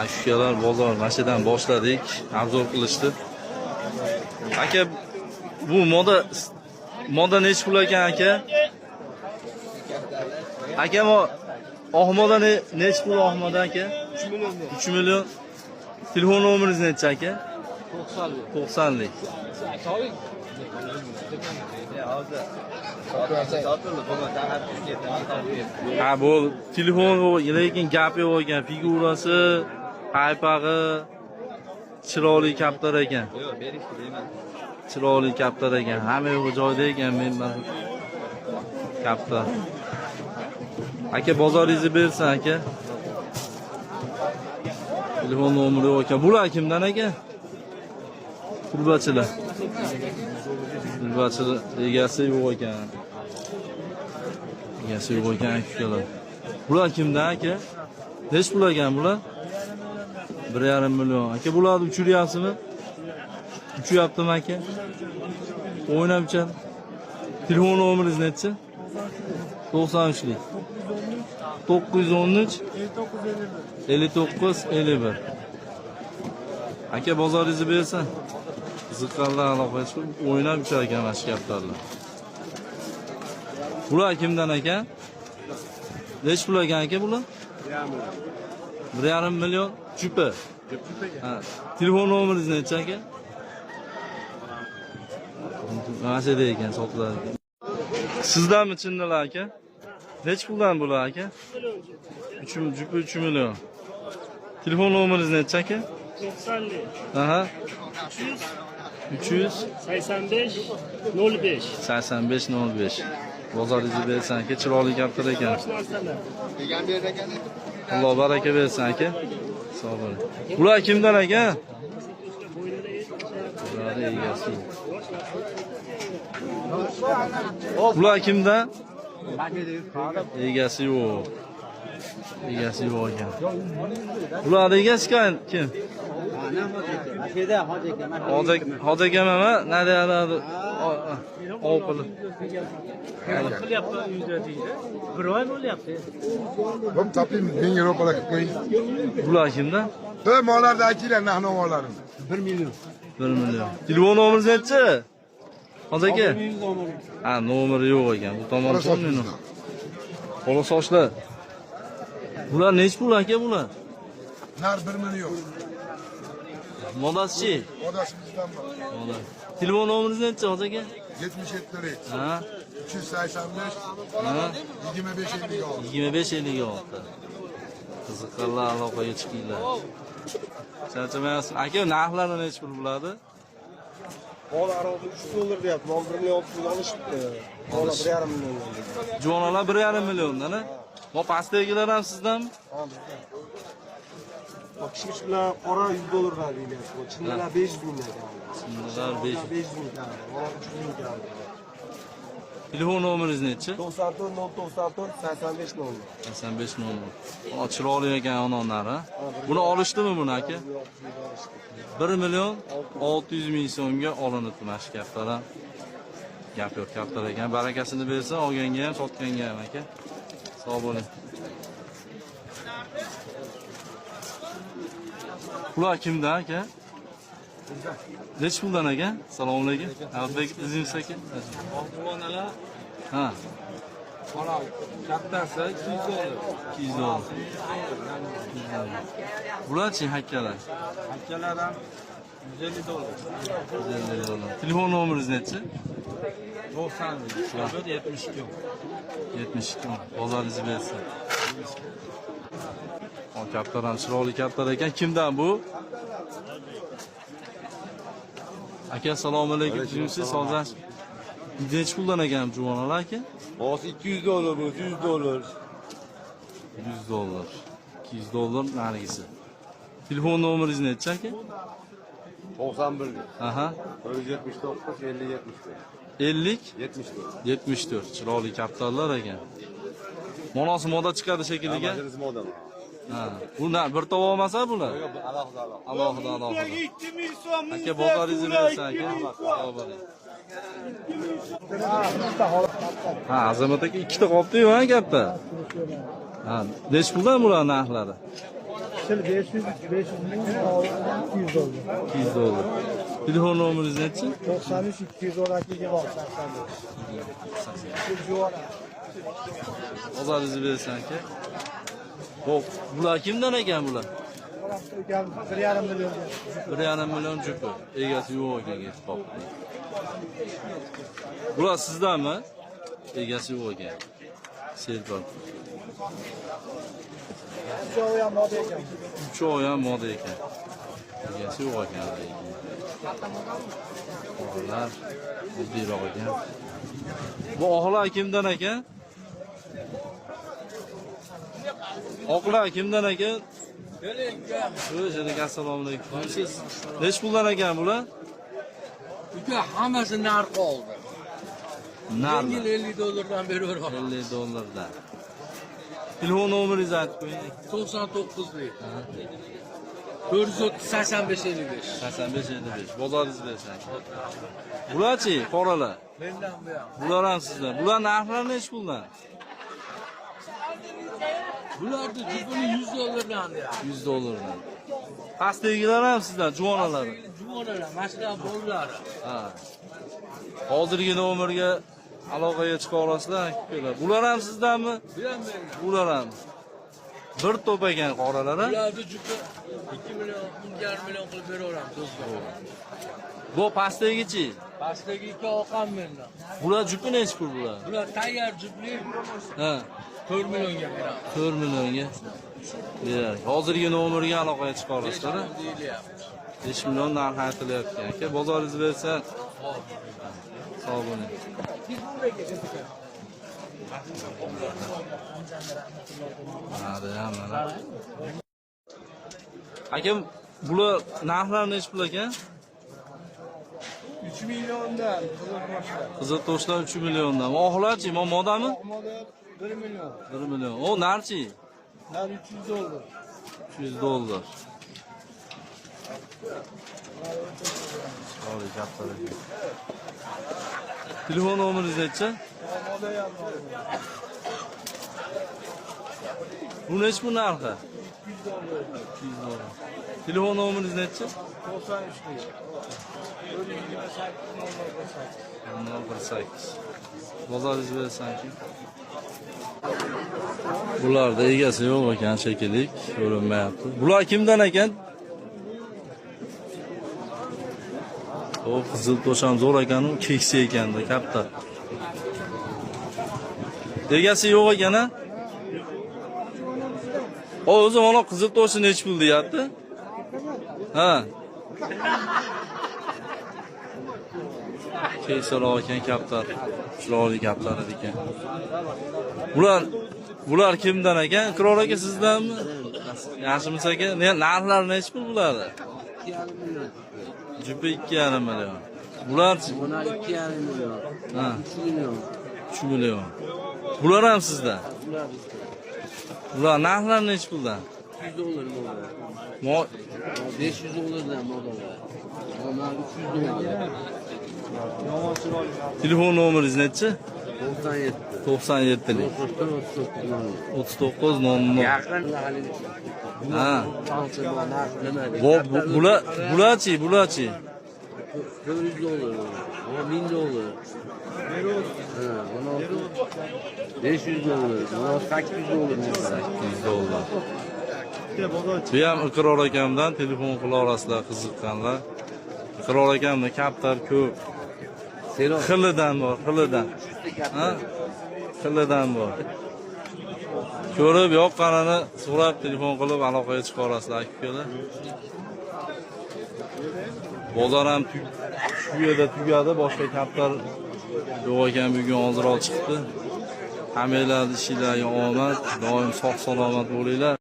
Aka-ukalar, bozor mana shu yerdan boshladik, обзор qilishdi. Aka, bu moda nechi pul ekan, aka? Aka, mo oq moda nechi pul oq moda, aka? 3 million. 3 million. Telefon nomeringiz nechi, aka? 90lik. Ha, bu telefon yo'q, lekin gap yo'q ekan. Figurasi, paypag'i chiroyli kaptar ekan. Yo'q, berishdi deyman. Chiroyli kaptar ekan. Hamma yo'q joyida ekan, men kaptar. Aka, bozoringizni bersin, aka. Telefon nomeri yo'q ekan. Bular kimdan, aka? Turbachilar. Turbachilar egasi yo'q ekan. Egasi yo'q ekan, ukalar. Bular kimdan, aka? Nechi pul ekan bular? 1,5 million. Aka, bularni uchiryapsizmi? Uchyaptimi, aka? O'ynab uchadi. Telefon nomeringiz nechi? 93lik. 913 59 51. Aka, bozoringizni bersin. Qiziqqanlar aloqaga chiqib, o'ynab uchar ekan mana shu kaptarlar. Bular kimdan, aka? Nechi pul ekan, aka, bular? 1,5 million jupi. Ha, telefon nomeringiz nechi, aka? Mana shu yerda ekan, sotiladi ekan. Sizdanmi chinnilar, aka? Nechi puldan bular, aka? 3 jupi 3 million. Telefon nomeringiz nechi, aka? 90 Aha. 300 300 85 05. 85 05. Bozoringizni bersin, aka, chiroyli kaptar ekan. Bosh narsalar. Alloh baraka bersin, aka. Sog' bo'ling. Bular kimdan, aka? Bular egasi. Bular kimdan? Egasi yo'q. Egasi yo'q ekan. Bular egasi kim? Hoji, Hoji akam nima? Nadiyalari ov qilib. Qilyapti uyda deydi. Bir oy bo'lyapti. Bom topaymi? Menga ro'para qilib qo'ying. Bular kimdan? Bir mollarni aytinglar, narx navolarni. 1 million. 1 million. Telefon nomeringiz nechi? Hoji aka? Ha, nomeri yo'q ekan. Bu tomon Qora so'ng. sochli. Qora sochlar. Bular nechi pul, aka, bular? Nar 1 million. Modasichi? Odasi bizdan bor. Moda. Telefon nomeringiz nechi, Hoji aka? 77 Ha? 385 Ha? 25 56. 25 56. Qiziqqanlar aloqaga chiqinglar. Charchamayapsiz. Aka, narxlari nechi pul bo'ladi? Mol arobi 3 dollar deyapti. Mol 1 million 600 olishibdi. Mol 1,5 milliondan dedi. Juvonalar 1,5 milliondan, a? Mo pastdagilar ham sizdanmi? Ha, bizdan. Bak, kishmish bilan qora 100 dollardan deyilyapti. Chinnilar 500 mingdan ekan. Chinnilar 500. 500 ming ekan. Mol 300 ming ekan. Telefon nomeringiz nechi? 94 094 85 00. 85 nomer. O, chiroyli ekan ononlari. Buni olishdimi buni, aka? 1 million 600 ming so'mga olinibdi mana shu kaptar ham. Gap yo'q, kaptar ekan. Barakasini bersin, olganga ham, sotganga ham, aka. Sog' bo'ling. Bular kimdan, aka? Nechi puldan, aka? Assalomu alaykum. Abdubek Izimsiz, aka. Oqbuvonalar Ha, qora kattasi 200 dollar. 200 dollar. Bularchi, hakkalar? Hakkalar ham 150 dollar. 150 dollar. Telefon nomeringiz nechi? 90 72. 72. Bozoringizni bersin. O, kaptar ham chiroyli kaptar ekan. Kimdan bu? Aka, assalomu alaykum. Kimsiz? Sog'siz? Nechi puldan ekan juvonalar, aka? Hozir 200 dollar, bu 100 dollar. 100 dollar. 200 dollar narigisi. Telefon nomeringiz nechi, aka? 91 Aha. 179 50 74. 50 74. 74. Chiroyli kaptarlar ekan. Monosi moda chiqadi shekilli. Majlis moda. Ha. Bu na bir tovoq emas bular? Yo'q, alohida alohida. Alohida alohida. Aka, bozoringizni bersin, aka. Sog' bo'ling. Ha, Azamat aka, ikkita qolibdi-yu, ha, gapda. Ha, nechi puldan bular narxlari? Sil 500, 500 ming, 200 dollar. 200 dollar. Telefon nomeringiz nechi? 93 212 26 85. Juvona. Bozoringizni bersan aka. Xo'p, bular kimdan ekan bular? Ukam 1,5 million. 1,5 million jupi. Egasi yo'q ekan, ketib qolibdi. Bular sizdanmi? Egasi yo'q ekan. Selpon. Uchovi ham moda ekan. Uchovi ham moda ekan. Egasi yo'q ekan lekin. Oqlar oddiyroq ekan. Bu oqlar kimdan ekan? Oqlar kimdan ekan? O'z assalomu alaykum. Siz nechi puldan ekan bular? Uka hammasi narx oldi. Narxi Yengil 50 dollardan beraveradi. 50 dollardan. Telefon nomeringizni aytib qo'ying. 99lik. 430 85 55. 85 55. Bozoringiz bersin. Bularchi, qoralar. Mendan bu ham. Bular ham sizdan. Bular narxlari nechi puldan? Bularni jupini 100 dollardan deyapti. 100 dollardan. Pastdagilar ham sizdan, juvonalari. Juvonalar, mana shular bolalari. Ha. Hozirgi nomerga aloqaga chiqa olasizlar, ukalar. Bular ham sizdanmi? Bu ham mendan. Bular ham. Bir to'p ekan qoralar. A? Bularni jupi 2 million, 1,5 million qilib beraveramiz do'stlar. Bu pastdagichi. Pastdagi ikki oqam mendan. Bular jupi nechi pul bular? Bular tayyor jupli Ha, 4 millionga beramiz. 4 millionga berar. Hozirgi nomerga aloqaga chiqa olasizlar. a? Deyilyapti. 5 million narx aytilyapti aka. Bozoringiz bersa, sog' bo'ling. Mana ham mana. Akam, bular narxlari nechi pul ekan? 3 milliondan qizil toshlar. Qizil toshlar 3 milliondan. Oqlarchi, modami? Moda 1 million. 1 million. O narchi? Nar 300 dollar. 300 dollar. Chiroyli katta ekan. Telefon nomeringiz nechi? Moda ham bor. Bu nechi bu narxi? 200 dollar. Telefon nomeringiz nechi? 93 lik. 018. Bozoringiz bersanki. Bularda egasi yo'q ekan shekilli, ko'rinmayapti. Bular kimdan ekan? O qizil to'sham zo'r ekan, u keksa ekanda, katta. Egasi yo'q ekan a? O o'zi mana qizil to'shi nechi pul deyapti? Ha. Keksaroq ekan kaptar. Chiroyli kaptar ekan. Bular kimdan ekan? Iqror aka sizdanmi? Yaxshimisiz aka? Narxlari nechi pul bularni? Jupi 2,5 million. Bularchi? Bular 2,5 million. Ha, 3 million. 3 million. Bular ham sizdan. Bular bizda. Bular narxlari nechi puldan? 200 dollar moda. Mo 500 dollardan modalar. Onlar 300 dollar. telefon nomeringiz nechi? 97. 97 lik. 39 39 00. Yaqin haligi. Ha. Nima? Bu bular bularchi, bularchi? 400 dollar. Ama 1000 dollar. Ha, 16 500 dollar. 16 800 dollar. 800 dollar. Bu ham Iqror akamdan telefon qila olasizlar qiziqqanlar. Iqror akamda kaptar ko'p. Serob. Xilidan bor, xilidan. Ha? Xilidan bor. Ko'rib yoqqanini so'rab telefon qilib aloqaga chiqa olasizlar aka ukalar. Bozor ham shu yerda tugadi, boshqa kaptar yo'q ekan bugun ozroq chiqdi. Hammanglarni ishinglarga omad, doim sog' salomat bo'linglar.